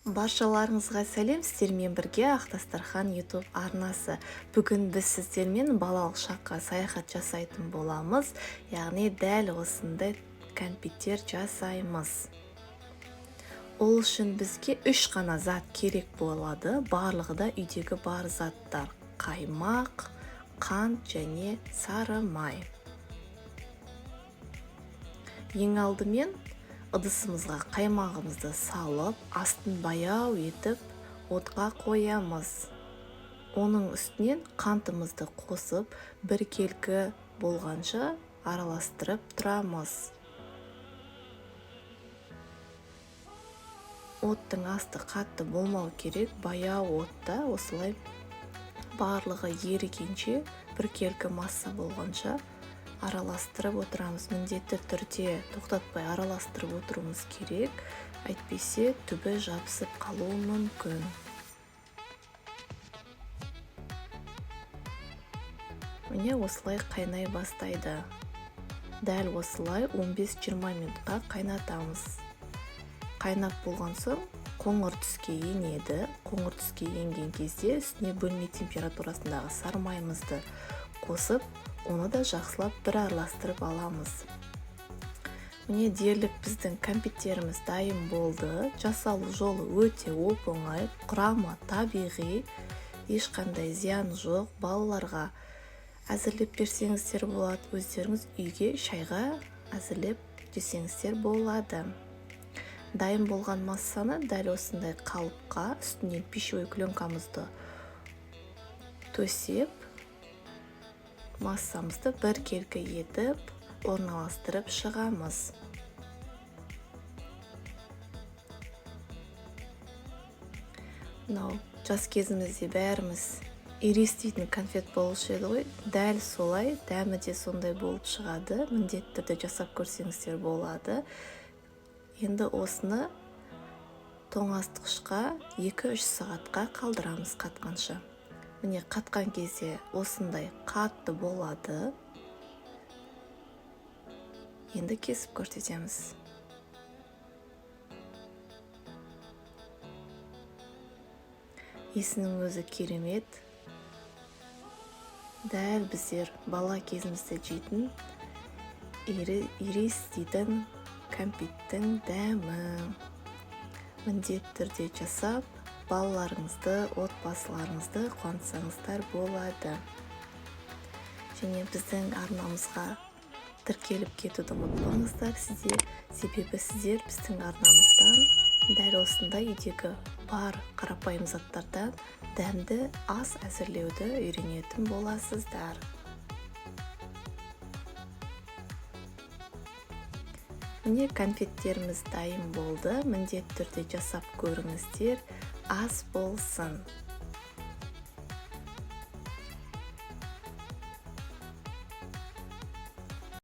Баршаларыңызға сәлем, сіздермен бірге Ақ дастархан YouTube арнасы. Бүгін біз сіздермен балалық шаққа саяхат жасайтын боламыз, яғни дәл осындай кәмпиттер жасаймыз. Ол үшін бізге 3 қана зат керек болады, барлығы да үйдегі бар заттар: қаймақ, қант және сары май. Ең алдымен ыдысымызға қаймағымызды салып, астын баяу етіп отқа қоямыз. Оның үстінен қантымызды қосып, біркелкі болғанша араластырып тұрамыз. Оттың асты қатты болмау керек, баяу отта осылай барлығы ерігенше, біркелкі масса болғанша араластырып отырамыз. Міндетті түрде тоқтатпай араластырып отыруымыз керек, әйтпесе түбі жабысып қалуы мүмкін. Міне осылай қайнай бастайды. Дәл осылай 15-20 минутқа қайнатамыз. Қайнап болған соң қоңыр түске енеді. Қоңыр түске енген кезде үстіне бөлме температурасындағы сары майымызды қосып, оны да жақсылап бір араластырып аламыз. Міне дерлік біздің кәмпиттеріміз дайын болды. Жасалу жолы өте оп-оңай, құрамы табиғи, ешқандай зиян жоқ. Балаларға әзірлеп берсеңіздер болады, өздеріңіз үйге шайға әзірлеп жесеңіздер болады. Дайын болған массаны дәл осындай қалыпқа үстінен пищевой пленкамызды төсеп, массамызды біркелкі етіп орналастырып шығамыз. Мынау жас кезімізде бәріміз ирис дейтін конфет болушы еді ғой, дәл солай дәмі де сондай болып шығады. Міндетті түрде жасап көрсеңіздер болады. Енді осыны тоңазытқышқа 2-3 сағатқа қалдырамыз қатқанша. Міне қатқан кезде осындай қатты болады. Енді кесіп көрсетеміз. Иісінің өзі керемет. Дәл біздер бала кезімізде жейтін ирис дейтін кәмпиттің дәмі. Міндетті түрде жасап, балаларыңызды, отбасыларыңызды қуантсаңыздар болады. Және біздің арнамызға тіркеліп кетуді ұмытпаңыздар сіздер, себебі сіздер біздің арнамыздан дәл осындай үйдегі бар қарапайым заттардан дәмді ас әзірлеуді үйренетін боласыздар. Міне конфеттеріміз дайын болды. Міндетті түрде жасап көріңіздер. Ас болсын.